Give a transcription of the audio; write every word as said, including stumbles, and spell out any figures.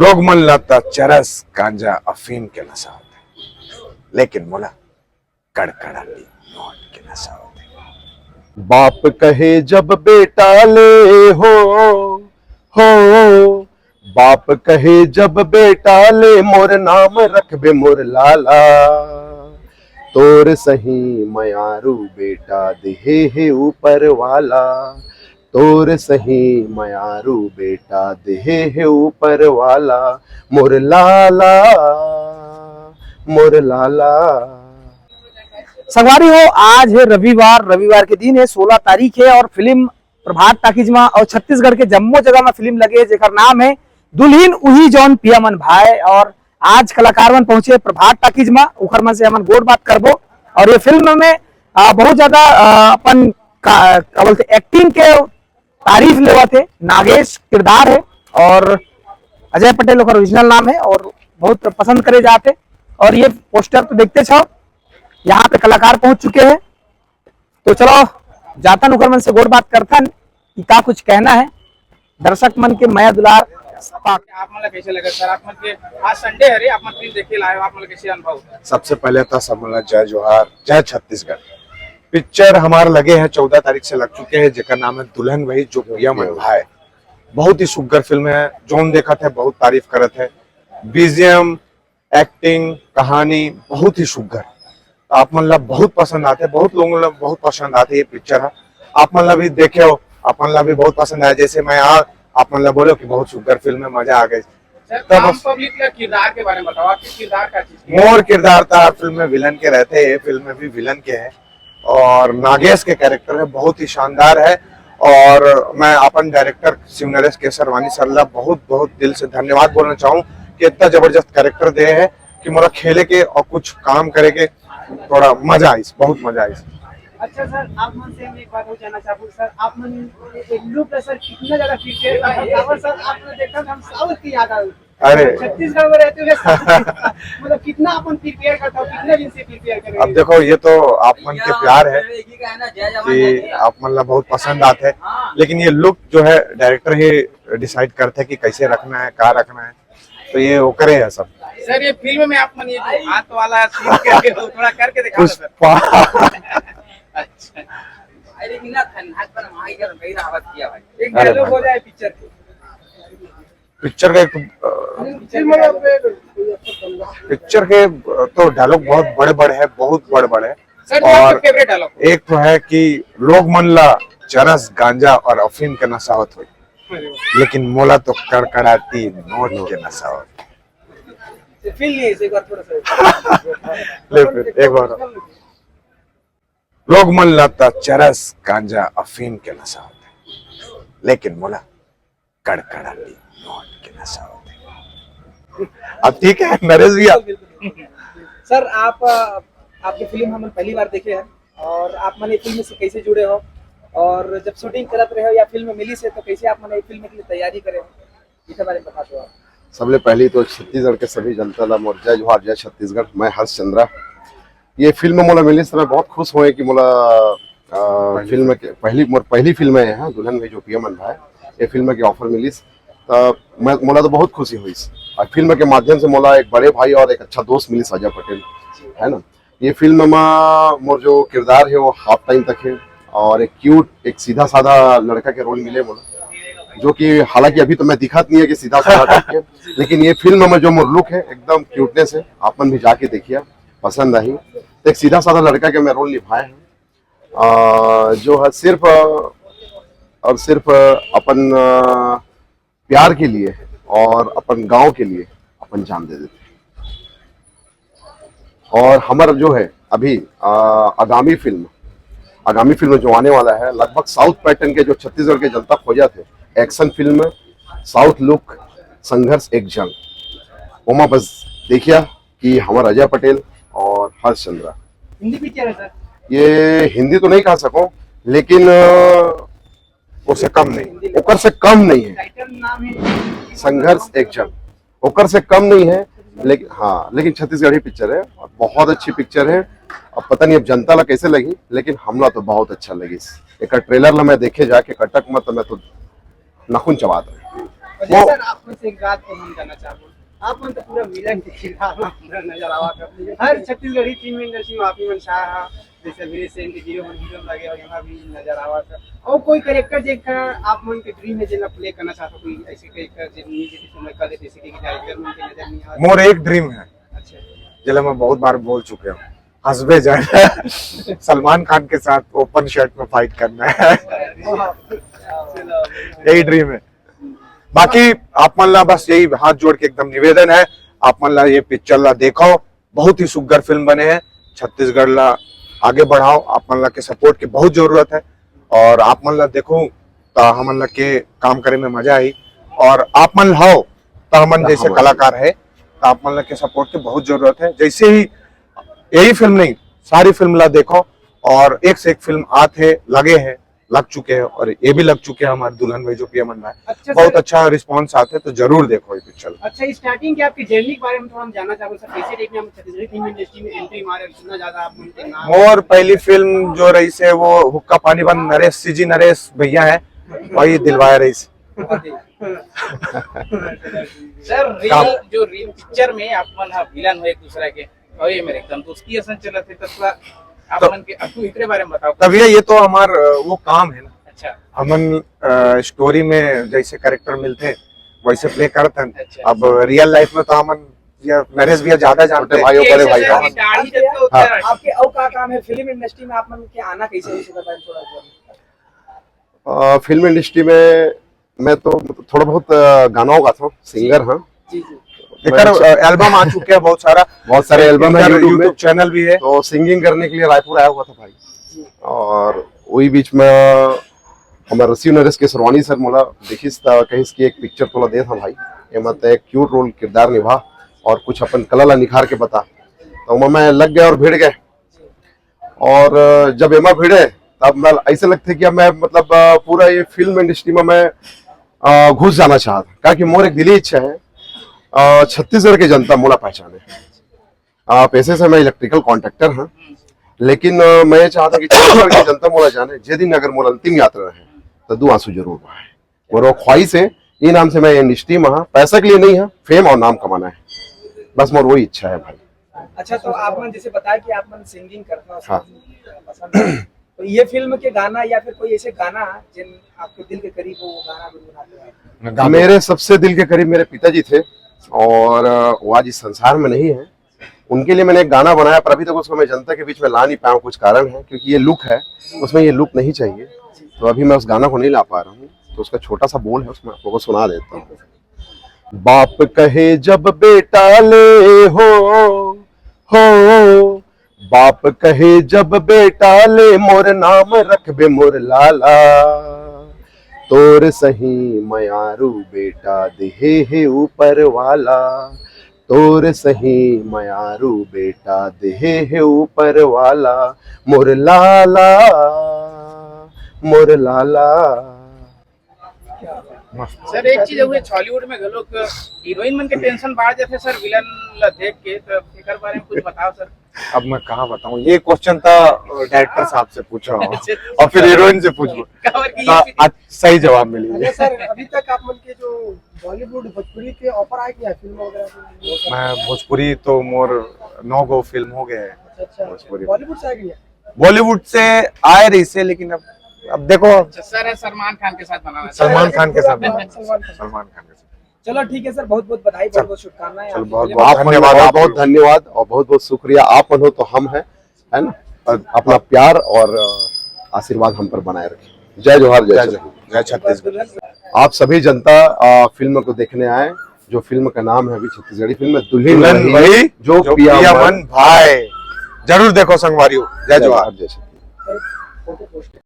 लोग मन ला त चरस, गांजा, अफीम के नशा होथे, लेकिन मोला कड़कड़ाटी नोट के नशा होथे। बाप कहे जब बेटा ले हो, हो, बाप कहे जब बेटा ले, मोर नाम रखबे मोर लाला। तोर सही मयारू बेटा देहे हे ऊपर वाला, तोर सही मयारू बेटा देहे हे ऊपर वाला, मोर लाला, मोर लाला। संगवारी हो, आज है रविवार, रविवार के दिन है, सोलह तारीख है और फिल्म प्रभात टाकीज मा और छत्तीसगढ़ के जम्मो जगह मा फिल्म लगे हे, जेकर नाम है दुल्हिन उही जौन पिया मन भाए। और आज कलाकार मन पहुंचे प्रभात टाकीज मा, उखर मन से हमन गोठ बात करबो। और ये फिल्म में आ, बहुत ज्यादा आ, अपन का, का बोलते, एक्टिंग के तारीफ लेवत हे। नागेश किरदार है और अजय पटेल ओकर ओरिजिनल नाम है और बहुत पसंद करे जात हे। और ये पोस्टर तो देखते छो, यहाँ पे कलाकार पहुंच चुके हैं। तो चलो, जातन उकर मन से गोठ बात करथन कि का कुछ कहना है दर्शक मन के मया दुलार पाके। आप मन ला कैसे लगे सर? आप मन के आज संडे हरे, आप मन फिल्म देखे ला आए हो, आप मन ला कैसे अनुभव? सबसे पहले तो सब मन ला जय जोहार, जय छत्तीसगढ़। पिक्चर हमार लगे है, चौदह तारीख से लग चुके हैं, जेकर नाम है दुल्हन वही जो पिया मन भाए। बहुत ही सुग्घर फिल्म है, जौन देखत है बहुत तारीफ करत है। बीजीएम, एक्टिंग, कहानी बहुत ही सुग्घर। आप मन ला बहुत पसंद आथे, बहुत लोगों ला बहुत पसंद आथे ये पिक्चर ह। आप मन ला भी देखे हो, आप मन ला भी बहुत पसंद आया। जैसे मैं आ, आप मन ला बोलो कि बहुत सुग्घर फिल्म है, मजा आ गए। सर, तब आम बस पब्लिक ला किरदार के बारे में बताओ, आपके किरदार का चीज? मोर किरदार तो हर फिल्म में विलन के रहते हैं, ये फिल्म में भी विलन के है। और नागेश के कैरेक्टर है, बहुत ही शानदार है। और मैं अपन डायरेक्टर शिव नरेश केसरवानी सर ला बहुत बहुत दिल से धन्यवाद बोलना चाहूँ कि इतना जबरदस्त कैरेक्टर दे है कि मोला खेले के और कुछ काम करे के थोड़ा मजा आइस, बहुत मजा आइस। अच्छा सर, आप मन से हम एक बात और जानना चाहूँ सर, आप मन एक लुक है सर, कितना ज्यादा प्रिपेयर था सर, आप मन देखा हम साउथ की याद आ गई। अरे। छत्तीसगढ़ में रहते हुए साउथ की, मतलब कितना अपन प्रिपेयर करता हो, कितने दिन से प्रिपेयर कर रहे अब हो? देखो, ये तो आप मन के प्यार है कि आप मन ला बहुत पसंद आते हैं, लेकिन ये लुक जो है डायरेक्टर ही डिसाइड करते हैं कि कैसे रखना है, कहाँ रखना है, तो ये ओकरे है सब। सर, ये फिल्म में आप मन ये जो हाथ वाला सीन करके हो, थोड़ा करके दिखाओ सर। पुष्पा। अच्छा। अरे, बिना खन्नाट पर वहाँ ही कर, वही रावत किया भाई। एक अरे डायलॉग भाई। हो जाए पिक्चर के। पिक्चर का एक, अ, पिक्चर के, अ, तो डायलॉग बहुत बड़े बड़े हैं, बहुत बड़े बड़े हैं। सर, जो आपका और फेवरेट डायलॉग? एक तो है कि लोग मन ला चरस, गांजा और अफीम के नशा होत होई, लेकिन मोला तो कड़कड़ाती नोट के नशा होत। फील नहीं है, एक बार थोड़ा सा। ले फिर, एक बार। लोग मन ला त चरस, गांजा, अफीम के नशा होथे, लेकिन मोला कड़कड़ाटी नोट के नशा होथे। अब ठीक है नरेश भैया। सर, आप, अ, आपकी फिल्म हमन पहली बार देखे हैं और आप मन ये फिल्म से कैसे जुड़े हो और जब शूटिंग करत रहे हो या फिल्म मिली से तो कैसे आप मन ये फिल्म के लिए तैयारी करे हो, इसके बारे में बता दो आप। सबले पहली तो छत्तीसगढ़ के सभी जनता ला मोर जय जोहार, जय छत्तीसगढ़। मैं हर्ष चंद्रा। ये फिल्म मोला मिलिस, मैं बहुत खुश होए कि मोला, अ, फिल्म के पहली, मोर पहली फिल्म है यहाँ दुल्हन में जो पिया मन भाए, ये फिल्म के ऑफर मिलिस, त मैं, मोला तो बहुत खुशी हुई। और फिल्म के माध्यम से मोला एक बड़े भाई और एक अच्छा दोस्त मिलिस अजय पटेल, है ना। ये फिल्म में मोर जो किरदार है वो हाफ टाइम तक है और एक क्यूट, एक सीधा साधा लड़का के रोल मिले मोला, जो कि हालांकि अभी तो मैं दिखत नहीं है कि सीधा साधा टाइप के, लेकिन ये फिल्म में जो मोर लुक है एकदम क्यूटनेस है। आप मन भी जाके देखिए, पसंद आई। तो एक सीधा साधा लड़का के मैं रोल निभाए हैं, अ, जो है सिर्फ, अ, और सिर्फ, अ, अपन, अ, प्यार के लिए और अपन गांव के लिए अपन जान दे देते हैं। और हमारा जो है अभी, अ, आगामी फिल्म, आगामी फिल्म जो आने वाला है, लगभग साउथ पैटर्न के जो छत्तीसगढ़ के जनता खोजत हे, एक्शन फिल्म, साउथ लुक, संघर्ष एक जंग, ओमा बस देखिया कि हमार अजय पटेल और हर्ष चंद्रा। हिंदी पिक्चर है सर? ये हिंदी तो नहीं कह सको, लेकिन, अ, उससे कम नहीं, ओकर से कम नहीं है। टाइटल नाम है संघर्ष एक जंग, ओकर से कम नहीं है। लेकिन हाँ, लेकिन छत्तीसगढ़ी पिक्चर है, बहुत अच्छी पिक्चर है। अब पता नहीं अब जनता ला कैसे लगी, लेकिन हमला तो बहुत अच्छा लगी। एक ट्रेलर ला मैं देखे जाके कटक मत, मैं तो नाखून चबात रहे। अच्छा वो सर, आप मन से एक बात को हम जानना चाहबो, आप मन तो पूरा विलेन के किरदार में पूरा नजर आवत हो। हर छत्तीसगढ़ी फिल्म इंडस्ट्री में आप ही मन छाया है, जैसे वीरेश सेन के हीरो मन हीरो लगे हो, यहाँ भी नजर आवत है। और कोई कैरेक्टर जेकर आप मन के ड्रीम है, जेला प्ले करना चाहत हो, कोई ऐसे कैरेक्टर जे नहीं, जैसे समय कर जैसे कि डायरेक्टर मन के नजर नहीं आवत? मोर एक ड्रीम है, अच्छा। जेला मैं बहुत बार बोल चुके हूँ, हंसबे जाना। सलमान खान के साथ ओपन शर्ट में फाइट करना है। यही ड्रीम है। बाकी आप मन ला बस यही हाथ जोड़ के एकदम निवेदन है, आप मन ला ये पिक्चर ला देखो, बहुत ही सुग्घर फिल्म बने है। छत्तीसगढ़ ला आगे बढ़ाओ, आप मन ला के सपोर्ट की बहुत जरूरत है। और आप मन ला देखो तो हमन ला के काम करे में मजा आई, और आप मन हो तो हमन जैसे कलाकार है तो आप मन ला के सपोर्ट की बहुत जरूरत है। जैसे ही यही फिल्म नहीं, सारी फिल्म ला देखो, और एक से एक फिल्म आत है, लगे है, लग चुके हैं, और ये भी लग चुके हैं हमारे दुल्हन भाई जो पिया मन भाई। अच्छा बहुत सर। अच्छा रिस्पॉन्स आते, तो जरूर देखो ये पिक्चर। अच्छा, स्टार्टिंग के आपकी जर्नी के बारे में थोड़ा हम जानना चाहबो सर, कैसे टाइप में हम छत्तीसगढ़ी फिल्म इंडस्ट्री में एंट्री मारे, इतना ज्यादा आप उनके नाम मोर पहली फिल्म जो रही से वो हुक्का पानी बंद नरेश, सीजी नरेश भैया है, वही दिलवाया रही से। सर, रील, जो रील पिक्चर में आप मन हा विलन हो एक दूसरा के, और ये मेरे एकदम दोस्ती असन चलत है, तब आप तो मन के, अब तू एकरे बारे में बताओ। तब ये, ये तो हमार, अ, वो काम है ना। अच्छा। हमन, अ, स्टोरी में जैसे कैरेक्टर मिलते हैं, वैसे प्ले करते हैं। अच्छा। अब रियल लाइफ में तो हमन ये नरेश भैया ज्यादा जानते हैं। भाई, बड़े भाई। दाढ़ी जब तो हाँ। आपके और का काम है फिल्म इंडस्ट्री में, आप मन के आना कैसे हो सकता है, थोड़ा सा? अ, फिल्म इंडस्ट्री में मैं तो थोड़ा बहुत, अ, गाना गाता हूँ, सिंगर हाँ। जी, जी। एकर, अ, एल्बम आ चुके हैं बहुत सारा। बहुत सारे एल्बम है एकर YouTube में। YouTube चैनल भी है। तो सिंगिंग करने के लिए रायपुर आया हुआ था भाई। जी। और वही बीच में हमारे रसीव नरेश केसरवानी सर मोला देखिस त कहिस कि एक पिक्चर तोला देत हन भाई, एमा तैं एक क्यूट रोल किरदार निभा और कुछ अपन कला ला निखार के बता। तो ओमा मैं लग गया और भिड़ गए। और जब एमा भिड़े तब मैं ऐसे लगथे कि अब मैं मतलब, अ, पूरा ये फिल्म इंडस्ट्री में मैं, अ, घुस जाना चाहत हूँ, काहे कि मोर एक दिली इच्छा है, अ, छत्तीसगढ़ के जनता मोला पहचाने। अ, पेशे से मैं इलेक्ट्रिकल कॉन्ट्रैक्टर हूँ, लेकिन, अ, मैं ये चाहता हूँ कि छत्तीसगढ़ की जनता मोला जाने। जे दिन अगर मोर अंतिम यात्रा रहे तो दो आंसू जरूर बहाए। मोर वो ख्वाहिश है, ये नाम से मैं इंडस्ट्री में हाँ, पैसा के लिए नहीं है, फेम और नाम कमाना है, बस मोर वही इच्छा है भाई। अच्छा, तो आप मन जैसे बताया कि आप मन सिंगिंग करना हाँ। पसंद है, तो ये फिल्म के गाना या फिर कोई ऐसे गाना जिन आपके दिल के करीब हो, वो गाना गुनगुनाते हैं? मेरे सबसे दिल के करीब मेरे पिताजी थे और, अ, वो आज इस संसार में नहीं है। उनके लिए मैंने एक गाना बनाया, पर अभी तक उसको मैं जनता के बीच में ला नहीं पाया हूँ, कुछ कारण है, क्योंकि ये लुक है, उसमें ये लुक नहीं चाहिए, तो अभी मैं उस गाना को नहीं ला पा रहा हूँ। तो उसका छोटा सा बोल है, उसमें आप लोगों को सुना देता हूँ। बाप कहे जब बेटा ले हो, हो, बाप कहे जब बेटा ले, मोर नाम रखबे मोर लाला। तोर सही मयारू बेटा देहे हे ऊपर वाला, तोर सही मयारू बेटा देहे हे ऊपर वाला, मोर लाला, मोर लाला। सर, एक चीज हुई, हॉलीवुड में घलोक हीरोइन मन के टेंशन बाढ़ जाथे सर, विलन ला देख के, तो एकर बारे में कुछ बताओ सर। अब मैं कहाँ बताऊं, ये क्वेश्चन था डायरेक्टर साहब से पूछा हूँ और फिर हीरोइन से पूछो। काबर कि तो ये आज सही जवाब मिली। अच्छा सर, अभी तक आप मन के जो बॉलीवुड, भोजपुरी के ऑफर आए क्या फिल्म वगैरह के? मैं भोजपुरी तो मोर नौ गो फिल्म हो गए हैं। अच्छा, अच्छा। भोजपुरी। बॉलीवुड से आए क्या? बॉलीवुड से आए रही से, लेकिन अब, अब देखो। अच्छा, सर है सलमान खान के साथ बनाना। सलमान खान के साथ बनाना। सलमान खान। सलमान खान के साथ। चलो ठीक है सर, बहुत बहुत बधाई, बहुत बहुत शुभकामनाएं चलो, आपके बहुत लिए। बहुत आप मन धन्यवाद, बहुत आप बहुत लोग। धन्यवाद और बहुत बहुत शुक्रिया। आप मन हो तो हम हैं, है ना? और अपना प्यार और, अ, आशीर्वाद हम पर बनाए रखें। जय जोहार, जय जय छत्तीसगढ़। जोहार, जय छत्तीसगढ़। आप सभी जनता, अ, फिल्म को देखने आए, जो फिल्म का नाम है अभी छत्तीसगढ़ी फिल्म है दुल्हन दुल्हन वही, वही, जो जो पिया पिया मन मन भाए। जरूर देखो संगवारियों। जय जय जोहार। जोहार, जय छत्तीसगढ़।